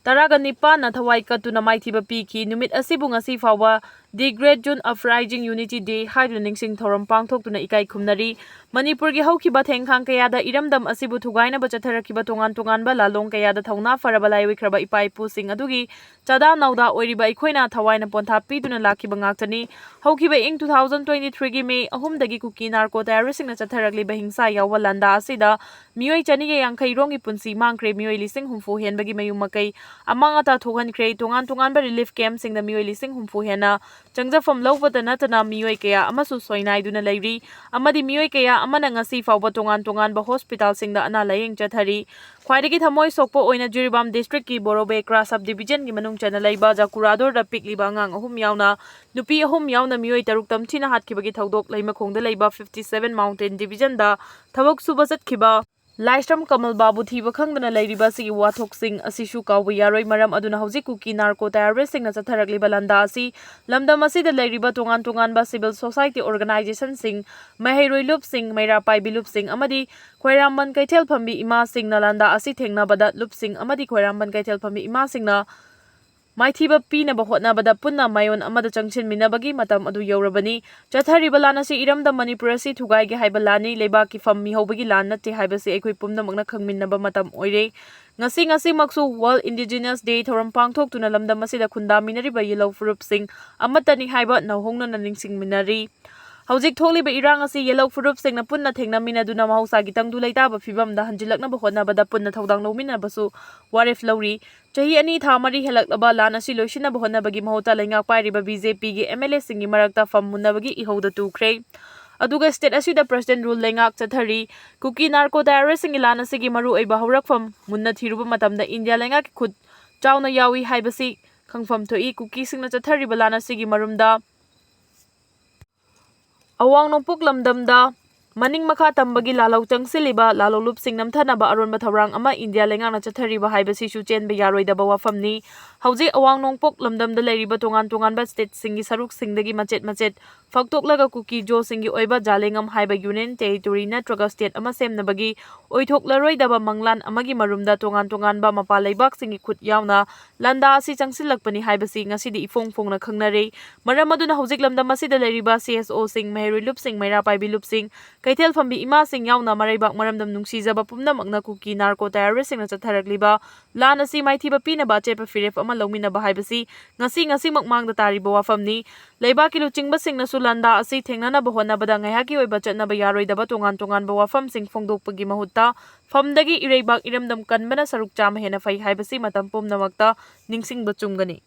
ꯇꯔꯥꯒ ꯅꯤꯄꯥꯟꯅ ꯊꯋꯥꯏ ꯀꯠꯇꯨꯅ ꯃꯥꯏꯊꯤꯕ ꯄꯤꯈꯤ꯫ ꯅꯨꯃꯤꯠ ꯑꯁꯤꯕꯨ ꯉꯁꯤ ꯐꯥꯎꯕ The Great June Uprising Unity Day ꯍꯥꯏꯗꯨꯅ ꯅꯤꯡꯁꯤꯡ ꯊꯧꯔꯝ ꯄꯥꯡꯊꯣꯛꯇꯨꯅ ꯏꯀꯥꯏ ꯈꯨꯝꯅꯔꯤ꯫ ꯃꯅꯤꯄꯨꯔꯒꯤ ꯍꯧꯈꯤꯕ ꯊꯦꯡꯈꯥꯡ ꯀꯌꯥꯗ ꯏꯔꯝꯗꯝ ꯑꯁꯤꯕꯨ ꯊꯨꯒꯥꯏꯅꯕ ꯆꯠꯊꯔꯛꯈꯤꯕ ꯇꯣꯉꯥꯟ ꯇꯣꯉꯥꯟꯕ ꯂꯥꯂꯣꯡ ꯀꯌꯥꯗ ꯊꯧꯅꯥ ꯐꯔꯕ ꯂꯥꯏꯑꯣꯏꯈ꯭ꯔꯕ ꯏꯄꯥ ꯏꯄꯨꯁꯤꯡ ꯑꯗꯨꯒꯤ ꯆꯥꯗꯥ ꯅꯥꯎꯗꯥ ꯑꯣꯏꯔꯤꯕ ꯑꯩꯈꯣꯏꯅ ꯊꯋꯥꯏꯅ ꯄꯣꯟꯊꯥ ꯄꯤꯗꯨꯅ ꯂꯥꯛꯈꯤꯕ ꯉꯥꯛꯇꯅꯤ꯫ ꯍꯧꯈꯤꯕ ꯏꯪ two thousand twenty three ꯒꯤ May ꯑꯍꯨꯝꯗꯒꯤ ꯀꯨꯀꯤ narco terroristꯁꯤꯡꯅ ꯆꯠꯊꯔꯛꯂꯤꯕ ꯍꯤꯡꯁꯥ ꯌꯥꯎꯕ ꯂꯥꯟꯗꯥ ꯑꯁꯤꯗ ꯃꯤꯑꯣꯏ ꯆꯅꯤꯒ ꯌꯥꯡꯈꯩ ꯔꯣꯝꯒꯤ ꯄꯨꯟꯁꯤ ꯃꯥꯡꯈ꯭ꯔꯦ, ꯃꯤꯑꯣꯏ ꯂꯤꯁꯤꯡ ꯍꯨꯝꯐꯨ ꯍꯦꯟꯕꯒꯤ ꯃꯌꯨꯝ ꯃꯀꯩ ꯑꯃꯥꯡ ꯑꯇꯥ ꯊꯣꯛꯍꯟꯈ꯭ꯔꯦ, ꯇꯣꯉꯥꯟ ꯇꯣꯉꯥꯟꯕ relief campꯁꯤꯡꯗ ꯃꯤꯑꯣꯏ ꯂꯤꯁꯤꯡ ꯍꯨꯝꯐꯨ ꯍꯦꯟꯅ ꯆꯪꯖꯐꯝ ꯂꯧꯕꯇ ꯅꯠꯇꯅ ꯃꯤꯑꯣꯏ ꯀꯌꯥ ꯑꯃꯁꯨ ꯁꯣꯏꯅꯥꯏꯗꯨꯅ ꯂꯩꯔꯤ ꯑꯃꯗꯤ ꯃꯤꯑꯣꯏ ꯀꯌꯥ ꯑꯃꯅ ꯉꯁꯤ ꯐꯥꯎꯕ ꯇꯣꯉꯥꯟ ꯇꯣꯉꯥꯟꯕ hospitalꯁꯤꯡꯗ ꯑꯅꯥ ꯂꯥꯌꯦꯡ ꯆꯠꯊꯔꯤ꯫ ꯈ꯭ꯋꯥꯏꯗꯒꯤ ꯊꯃꯣꯏ ꯁꯣꯛꯄ ꯑꯣꯏꯅ ꯖꯤꯔꯤꯕꯥꯝ districtꯀꯤ ꯕꯣꯔꯣꯕꯦꯀ꯭ꯔꯥ sub divisionꯒꯤ ꯃꯅꯨꯡ ꯆꯟꯅ ꯂꯩꯕ ꯖꯀꯨꯔꯥꯗꯣꯔꯗ ꯄꯤꯛꯂꯤꯕ ꯑꯉꯥꯡ ꯑꯍꯨꯝ ꯌꯥꯎꯅ ꯅꯨꯄꯤ ꯑꯍꯨꯝ ꯌꯥꯎꯅ ꯃꯤꯑꯣꯏ ꯇꯔꯨꯛ ꯇꯝꯊꯤꯅ ꯍꯥꯠꯈꯤꯕꯒꯤ ꯊꯧꯗꯣꯛ ꯂꯩꯃꯈꯣꯡꯗ ꯂꯩꯕ fifty seven Mountain Divisionꯗ ꯊꯕꯛ ꯁꯨꯕ ꯆꯠꯈꯤꯕ ꯂꯥꯏꯁ꯭ꯔꯝ ꯀꯃꯜꯕꯥꯕꯨ ꯊꯤꯕ ꯈꯪꯗꯅ ꯂꯩꯔꯤꯕ ꯑꯁꯤꯒꯤ ꯋꯥꯊꯣꯛꯁꯤꯡ ꯑꯁꯤꯁꯨ ꯀꯥꯎꯕ ꯌꯥꯔꯣꯏ꯫ ꯃꯔꯝ ꯑꯗꯨꯅ ꯍꯧꯖꯤꯛ ꯀꯨꯀꯤ narco terroristꯁꯤꯡꯅ ꯆꯠꯊꯔꯛꯂꯤꯕ ꯂꯥꯟꯗꯥ ꯑꯁꯤ ꯂꯝꯗꯝ ꯑꯁꯤꯗ ꯂꯩꯔꯤꯕ ꯇꯣꯉꯥꯟ ꯇꯣꯉꯥꯟꯕ civil society organisationꯁꯤꯡ, ꯃꯍꯩꯔꯣꯏ ꯂꯨꯞꯁꯤꯡ, ꯃꯩꯔꯥ ꯄꯥꯏꯕꯤ ꯂꯨꯞꯁꯤꯡ ꯑꯃꯗꯤ ꯈ꯭ꯋꯥꯏꯔꯥꯝꯕꯟ ꯀꯩꯊꯦꯜ ꯐꯝꯕꯤ ꯏꯃꯥꯁꯤꯡꯅ ꯂꯥꯟꯗꯥ ꯑꯁꯤ ꯊꯦꯡꯅꯕꯗ ꯂꯨꯞꯁꯤꯡ ꯑꯃꯗꯤ ꯈ꯭ꯋꯥꯏꯔꯥꯝꯕꯟ ꯀꯩꯊꯦꯜ ꯐꯝꯕꯤ ꯏꯃꯥꯁꯤꯡꯅ ꯃꯥꯏꯊꯤꯕ ꯄꯤꯅꯕ ꯍꯣꯠꯅꯕꯗ ꯄꯨꯟꯅ ꯃꯥꯏꯑꯣꯟ ꯑꯃꯗ ꯆꯪꯁꯤꯟꯃꯤꯟꯅꯕꯒꯤ ꯃꯇꯝ ꯑꯗꯨ ꯌꯧꯔꯕꯅꯤ꯫ ꯆꯠꯊꯔꯤꯕ ꯂꯥꯟ ꯑꯁꯤ ꯏꯔꯝꯗꯝ ꯃꯅꯤꯄꯨꯔ ꯑꯁꯤ ꯊꯨꯒꯥꯏꯒꯦ ꯍꯥꯏꯕ ꯂꯥꯟꯅꯤ, ꯂꯩꯕꯥꯛꯀꯤ ꯐꯝ ꯃꯤꯍꯧꯕꯒꯤ ꯂꯥꯟ ꯅꯠꯇꯦ ꯍꯥꯏꯕꯁꯤ ꯑꯩꯈꯣꯏ ꯄꯨꯝꯅꯃꯛꯅ ꯈꯪꯃꯤꯟꯅꯕ ꯃꯇꯝ ꯑꯣꯏꯔꯦ꯫ ꯉꯁꯤ ꯉꯁꯤꯃꯛꯁꯨ World Indigenous Day ꯊꯧꯔꯝ ꯄꯥꯡꯊꯣꯛꯇꯨꯅ ꯂꯝꯗꯝ ꯑꯁꯤꯗ ꯈꯨꯟꯗꯥꯃꯤꯟꯅꯔꯤꯕ ꯌꯦꯜꯍꯧ ꯐꯨꯔꯨꯞꯁꯤꯡ ꯑꯃꯠꯇꯅꯤ ꯍꯥꯏꯕ ꯅꯧꯍꯧꯅꯅ ꯅꯤꯡꯁꯤꯡꯃꯤꯟꯅꯔꯤ꯫ ꯍꯧꯖꯤꯛ ꯊꯣꯛꯂꯤꯕ ꯏꯔꯥꯡ ꯑꯁꯤ ꯌꯦꯜꯍꯧ ꯐꯨꯔꯨꯞꯁꯤꯡꯅ ꯄꯨꯟꯅ ꯊꯦꯡꯅꯃꯤꯟꯅꯗꯨꯅ ꯃꯍꯧꯁꯥꯒꯤ ꯇꯪꯗꯨ ꯂꯩꯇꯥꯕ ꯐꯤꯕꯝꯗ ꯍꯟꯖꯤꯜꯂꯛꯅꯕ ꯍꯣꯠꯅꯕꯗ ꯄꯨꯟꯅ ꯊꯧꯗꯥꯡ ꯂꯧꯃꯤꯟꯅꯕꯁꯨ ꯋꯥꯔꯦꯞ ꯂꯧꯔꯤ꯫ ꯆꯍꯤ ꯑꯅꯤ ꯊꯥ ꯃꯔꯤ ꯍꯦꯜꯂꯛꯂꯕ ꯂꯥꯟ ꯑꯁꯤ ꯂꯣꯏꯁꯤꯟꯅꯕ ꯍꯣꯠꯅꯕꯒꯤ ꯃꯍꯨꯠꯇ ꯂꯩꯉꯥꯛ ꯄꯥꯏꯔꯤꯕ ꯕꯤ ꯖꯦ ꯄꯤꯒꯤ ꯑꯦꯝ ꯑꯦꯜ ꯑꯦꯁꯤꯡꯒꯤ ꯃꯔꯛꯇ ꯐꯝ ꯃꯨꯟꯅꯕꯒꯤ ꯏꯍꯧꯗ ꯇꯨꯈ꯭ꯔꯦ꯫ ꯑꯗꯨꯒ ꯁ꯭ꯇꯦꯠ ꯑꯁꯤꯗ ꯄ꯭ꯔꯁꯤꯗꯦꯟ ꯔꯨꯜ ꯂꯩꯉꯥꯛ ꯆꯠꯊꯔꯤ꯫ ꯀꯨꯀꯤ ꯅꯥꯔꯀꯣ ꯇꯦꯔꯣꯔꯤꯁꯁꯤꯡꯒꯤ ꯂꯥꯟ ꯑꯁꯤꯒꯤ ꯃꯔꯨꯑꯣꯏꯕ ꯍꯧꯔꯛꯐꯝ ꯃꯨꯟꯅ ꯊꯤꯔꯨꯕ ꯃꯇꯝꯗ ꯏꯟꯗꯤꯌꯥ ꯂꯩꯉꯥꯛꯀꯤ ꯈꯨꯠ ꯆꯥꯎꯅ ꯌꯥꯎꯏ ꯍꯥꯏꯕꯁꯤ ꯈꯪꯐꯝ ꯊꯣꯛꯏ꯫ ꯀꯨꯀꯤꯁꯤꯡꯅ ꯆꯠꯊꯔꯤꯕ ꯂꯥꯟ ꯑꯁꯤꯒꯤ ꯃꯔꯨꯝꯗ ꯑꯋꯥꯡ ꯅꯣꯡꯄꯣꯛ ꯂꯝꯗꯝꯗ ꯃꯅꯤꯡ ꯃꯈꯥ ꯇꯝꯕꯒꯤ ꯂꯥꯜꯍꯧ ꯆꯪꯁꯤꯜꯂꯤꯕ ꯂꯥꯜꯍꯧꯂꯨꯞꯁꯤꯡ ꯅꯝꯊꯅꯕ ꯑꯔꯣꯟꯕ ꯊꯧꯔꯥꯡ ꯑꯃ ꯏꯟꯗꯤꯌꯥ ꯂꯩꯉꯥꯛꯅ ꯆꯠꯊꯔꯤꯕ ꯍꯥꯏꯕꯁꯤꯁꯨ ꯆꯦꯟꯕ ꯌꯥꯔꯣꯏꯗꯕ ꯋꯥꯐꯝꯅꯤ꯫ ꯍꯧꯖꯤꯛ ꯑꯋꯥꯡ ꯅꯣꯡꯄꯣꯛ ꯂꯝꯗꯝꯗ ꯂꯩꯔꯤꯕ ꯇꯣꯉꯥꯟ ꯇꯣꯉꯥꯟꯕ ꯁ꯭ꯇꯦꯠꯁꯤꯡꯒꯤ ꯁꯔꯨꯛꯁꯤꯡꯗꯒꯤ ꯃꯆꯦꯠ ꯃꯆꯦꯠ ꯐꯥꯛꯇꯣꯛꯂꯒ ꯀꯨꯀꯤ ꯖꯣꯁꯤꯡꯒꯤ ꯑꯣꯏꯕ ꯖꯥꯂꯦꯡꯉꯝ ꯍꯥꯏꯕ ꯌꯨꯅꯤꯌꯟ ꯇꯦꯔꯤꯇꯣꯔꯤ ꯅꯠꯇ꯭ꯔꯒ ꯁ꯭ꯇꯦꯠ ꯑꯃ ꯁꯦꯝꯅꯕꯒꯤ ꯑꯣꯏꯊꯣꯛꯂꯔꯣꯏꯗꯕ ꯃꯪꯂꯥꯟ ꯑꯃꯒꯤ ꯃꯔꯨꯝꯗ ꯇꯣꯉꯥꯟ ꯇꯣꯉꯥꯟꯕ ꯃꯄꯥꯟ ꯂꯩꯕꯥꯛꯁꯤꯡꯒꯤ ꯈꯨꯠ ꯌꯥꯎꯅ ꯂꯥꯟꯗꯥ ꯑꯁꯤ ꯆꯪꯁꯤꯜꯂꯛꯄꯅꯤ ꯍꯥꯏꯕꯁꯤ ꯉꯁꯤꯗꯤ ꯏꯐꯣꯡ ꯐꯣꯡꯅ ꯈꯪꯅꯔꯦ꯫ ꯃꯔꯝ ꯑꯗꯨꯅ ꯍꯧꯖꯤꯛ ꯂꯝꯗꯝ ꯑꯁꯤꯗ ꯂꯩꯔꯤꯕ ꯁꯤ ꯑꯦꯁ ꯑꯣꯁꯤꯡ, ꯃꯍꯩꯔꯣꯏ ꯂꯨꯞꯁꯤꯡ, ꯃꯩꯔꯥ ꯄꯥꯏꯕꯤ ꯂꯨꯞꯁꯤꯡ, ꯀꯩꯊꯦꯜ ꯐꯝꯕꯤ ꯏꯃꯥꯁꯤꯡ ꯌꯥꯎꯅ ꯃꯔꯩꯕꯥꯛ ꯃꯔꯝꯗꯝ ꯅꯨꯡꯁꯤꯖꯕ ꯄꯨꯝꯅꯃꯛꯅ ꯀꯨꯀꯤ ꯅꯥꯔꯀꯣ ꯇꯦꯔꯣꯔꯤꯁꯁꯤꯡꯅ ꯆꯠꯊꯔꯛꯂꯤꯕ ꯂꯥꯟ ꯑꯁꯤ ꯃꯥꯏꯊꯤꯕ ꯄꯤꯅꯕ ꯑꯆꯦꯠꯄ ꯐꯤꯔꯦꯞ ꯑꯃ ꯂꯧꯃꯤꯟꯅꯕ ꯍꯥꯏꯕꯁꯤ ꯉꯁꯤ ꯉꯁꯤꯃꯛ ꯃꯥꯡꯗ ꯇꯥꯔꯤꯕ ꯋꯥꯐꯝꯅꯤ꯫ ꯂꯩꯕꯥꯛꯀꯤ ꯂꯨꯆꯤꯡꯕꯁꯤꯡꯅꯁꯨ ꯂꯥꯟꯗꯥ ꯑꯁꯤ ꯊꯦꯡꯅꯅꯕ ꯍꯣꯠꯅꯕꯗ ꯉꯥꯏꯍꯥꯛꯀꯤ ꯑꯣꯏꯕ ꯆꯠꯅꯕ ꯌꯥꯔꯣꯏꯗꯕ ꯇꯣꯉꯥꯟ ꯇꯣꯉꯥꯟꯕ ꯋꯥꯐꯝꯁꯤꯡ ꯐꯣꯡꯗꯣꯛꯄꯒꯤ ꯃꯍꯨꯠꯇ ꯐꯝꯗꯒꯤ ꯏꯔꯩꯕꯥꯛ ꯏꯔꯝꯗꯝ ꯀꯟꯕꯅ ꯁꯔꯨꯛ ꯆꯥꯝꯃ ꯍꯦꯟꯅ ꯐꯩ ꯍꯥꯏꯕꯁꯤ ꯃꯇꯝ ꯄꯨꯝꯅꯃꯛꯇ ꯅꯤꯡꯁꯤꯡꯕ ꯆꯨꯝꯒꯅꯤ꯫